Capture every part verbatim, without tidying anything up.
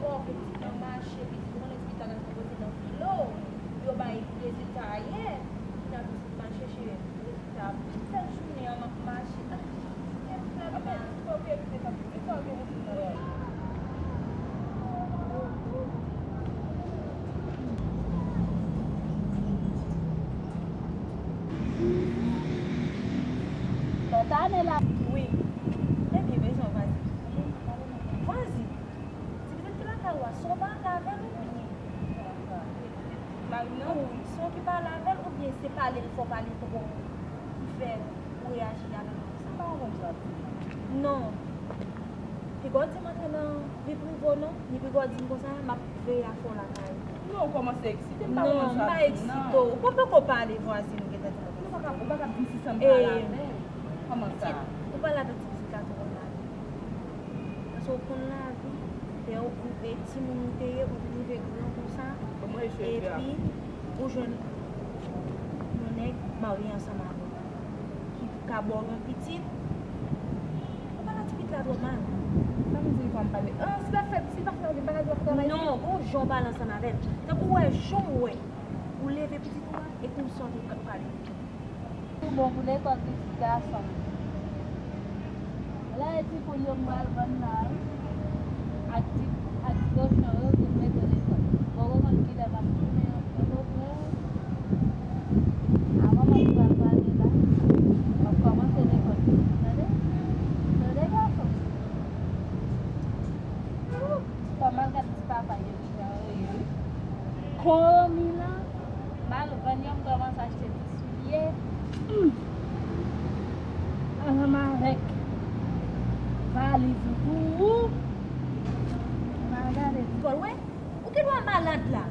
Fò ke pitit lan mache, pitit, konnen pitit la gentan poze nan filo. Yo bay rezilta yè. Kounya pitit mache, cheri. Rezilta, m fè jounen an, m ap mache. Ah, e fè mal. Fò ke pitit lan, pitit sa gen moun nan. Lòt ane la. Wi. Ebyen, bezwen vwazin. Vwazin. Ti pitit ki lakay ou a, si w pale avè l oubyen? Mari m nan? Wi, si w ki pale avè l oubyen se pale l fò pale twò ki fè ou reyaji avè l konsa? M pa konprann sa w ap di. Non. Piga w di m antre nan vi prive w non. Ni piga w di m konsa, m ap veye afè w lakay ou. Non, ou kòmanse eksite m, m pa konprann sa w ap di m nan. Non, m pa eksite w. Ou pa poko pale vwazin ou gentan di m konsa. Ou pa ka, ou pa ka di m si sa m pale avè l. Kòman sa? Ou pale avèk ti pitit la twò la. Paske w konn lavi, lè ou, ou, e timoun ou te ye, ou vin rive gran konsa, epi ou jwenn yon nèg marye ansanm avè w, ki ka ba w yon pitit, ou pale a ti pitit la twò mal. Sa vle di fò m pale. Ah, si l ap fè, si l pa fè anyen, bagay la travay. Non, gon jan w pale ansanm avè l. Tankou w wè, jan w wè, ou leve pitit ou a, epi w sòti, w pale. Tou bon pou lekòl pitit gason m. Lè e timoun yo m pral vann la wi. Ak ti, ak ti kochon yo pou m mete lekòl. Poko konn kilè m ap tounen yon, yon kote. Avan m ap pral pale la. M ap kòmanse lekòl pitit, tande? Tande gason m. Ooh, fò m al gad ti papa yo. Komi lan, m al vann yo, m kòmanse achte ti soulye. Hmm. Ansanm avèk valiz ou tou. M al gade. Pòl, wè, ou gen dwa malad la.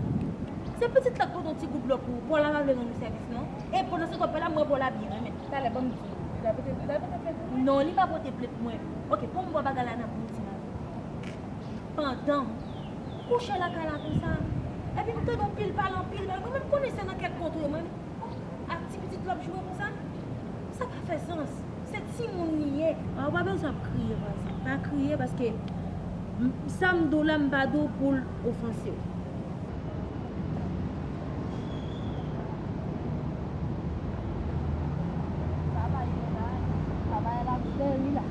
Se pitit la k pote yon ti gout dlo pou ou. Pòl la pa vle rann ou sèvis, non. E pandan se tan, pè la, m wè Pòl la byen renmen. Talè, ban m di w. Li ta pote, li ta pote plent ou? Non, li pa pote plent mwen. Oke, pou m bwè bagay la nan bouti la. Pandan m kouche lakay la konsa, epi m tande yon pil pale anpil bagay. Mwen menm konnen se nan kèk kontre mwen. Ak ti pitit l ap joure konsa. Sa pa fè sans. Se timoun li ye. A, ou pa bezwen ap kriye, vwazin. Pa kriye paske m, sa m di w la, m pa di w pou l ofanse w. Travay yo la, travay la ap seri la.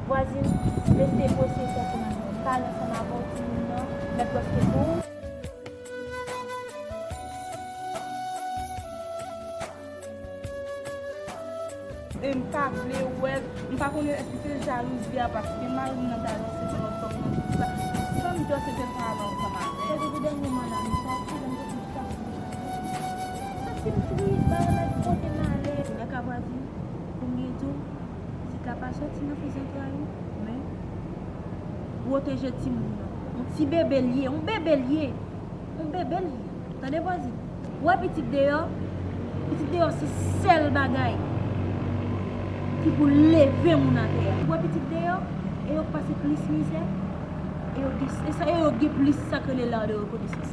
Vwazin, mesye, mesye, pale ansanm avè w, timoun nan, mèt prèske tou. E m pa vle wè l, m pa konnen èske se jalouzi a, paske mari m nan ta ranse se lòt fanm nan tout sa. San m dòse fè l pa ale ansanm avè l. Se depi dènye mwa la, m sòti, lè m sòti, m sòti. Santi m tris, bagay la pote malè. Nèg a vwazin, pou m byen di w, pitit la pa sòti nan fizantray ou, men pwoteje timoun nan. Yon ti bebe l ye, yon bebe l ye. Yon bebe l ye. Tande vwazin. Ou wè pitit deyò, pitit deyò se sèl bagay ki pou leve moun atè a. Ou wè pitit deyò, e yo k pase plis mizè, e yo gen, e sa, e yo gen plis sa k rele la de rekonesans.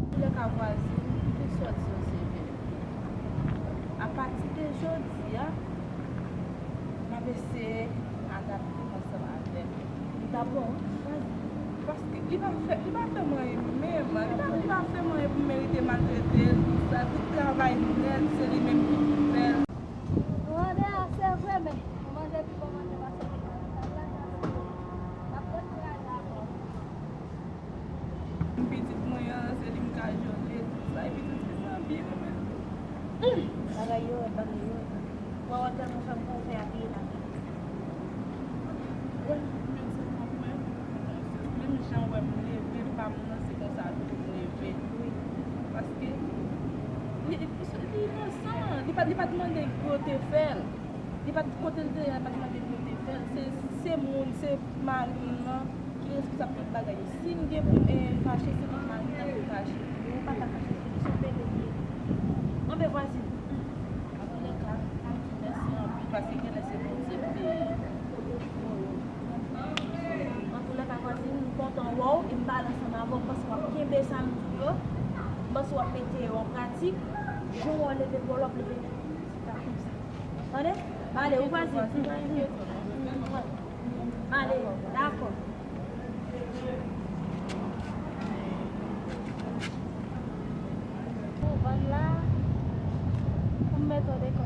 Antoulèka vwazin, tout sa w di yo se verite. Apati de jodi a, m ap eseye adapte m ansanm avè l. Li t ap bon, wi. Paske li pa fè, li pa fè m anyen menm, li pa, li pa fè m anyen pou m merite maltrete l, tout sa, tout travay nèt, se li menm ki pou fè l. Nou andeyò, se vre, men nou manje pi bon manje pase nou nan tab la, n ap konn kuraje avè w. Pitit mwen an, se li m ka jole, tout sa, epi tout pitit mwen an byen renmen l tou. Hum! Bagay yo rèd, bagay yo rèd. Wè, wè, tèlman fè m konfè a piye la. Wè, menm se konfè, menm jan wè m leve pa m nan, se konsa tou m leve. Wi. Paske li, li inosan, li pa, li pa t mande pou yo te fè l. Li pa t, kote l te ye a, li pa t mande pou yo te fè l. Se, se moun, se mari m nan ki responsab tout bagay yo. Si m gen pou m, eh, fache, se kont mari m nan pou m fache. Ou pa ka fache, se, se yon bebe l ye. Anben vwazin. Antoulèka, m ap di w mèsi anpil, paske genlè se Bondye m te ye. Antoulèka vwazin, m kontan wè w e m pale ansanm Bon, m panse w ap kenbe sa m di w yo. M panse w ap mete yo an pratik. Jan w leve kò w, w ap leve kò w konsa. Tande? Pale, ou pral di. Pale, dakò. Pou vann la, pou m mete w dekò.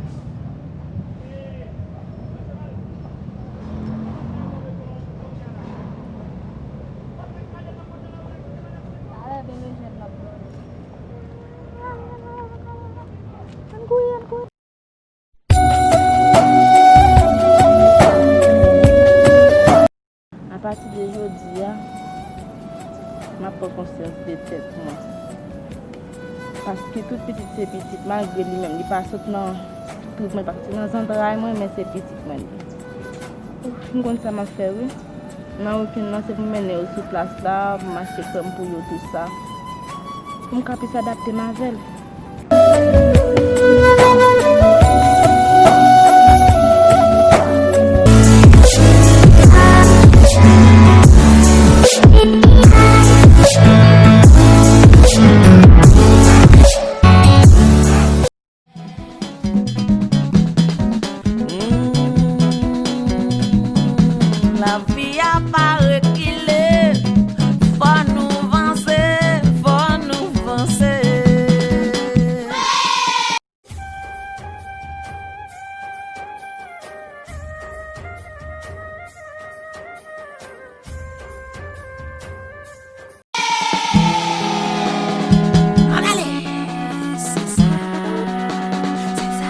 Talè bebe jèn l ap vini. Ann kouri, ann kouri. Apati de jodi a, m ap pran konsyans de tèt mwen. Paske tout pitit se pitit, malgre li menm, li pa sot nan tout mwen, pa sot nan zantray mwen, men se pitit mwen li. Ouf, m konn sa m ap fè, wi. Nan wikenn nan, se pou m mennen yo sou plas la, pou m achte krèm pou yo, tou sa. Pou m ka plis adapte m avè l. Lavi a pa rekile, fò nou vanse, fò nou vanse. Ann ale! Se sa, se sa.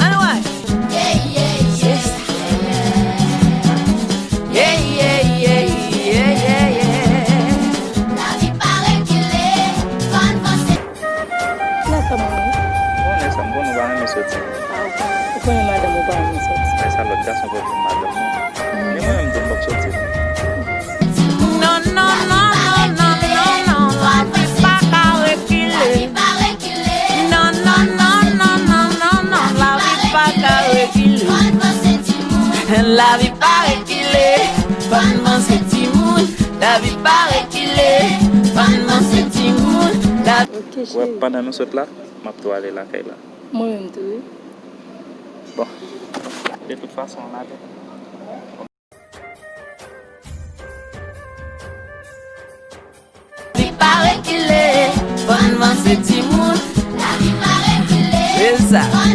Ann wè! Yeah, yeah, yeah. Yeah, yeah, yeah, yeah, yeah, yeah. Lavi pa rekile, fò n vanse. Nan sa mwen ye. Ou konnen sa, m konnen ou pa renmen soti. Ah, ou konnen, ou konnen madanm ou pa renmen soti. Men sa lòt gason pral vin madanm ou. Men mwen menm tou m p ap soti non. Non, non, non, non, non, non, non, lavi pa ka rekile. Non, non, non, non, non, non, non, lavi pa ka rekile. Lavi pa rekile, fò n vanse timoun. Lavi pa rekile, fò n vanse timoun. Lavi Ok, cheri. Wè, pandan nou sot la, m ap tou ale lakay la. Mwen menm tou, wi. Bon, de tout fason, ann ale. Li pa rekile, fò n vanse timoun. Lavi pa rekile. Se sa. Fò n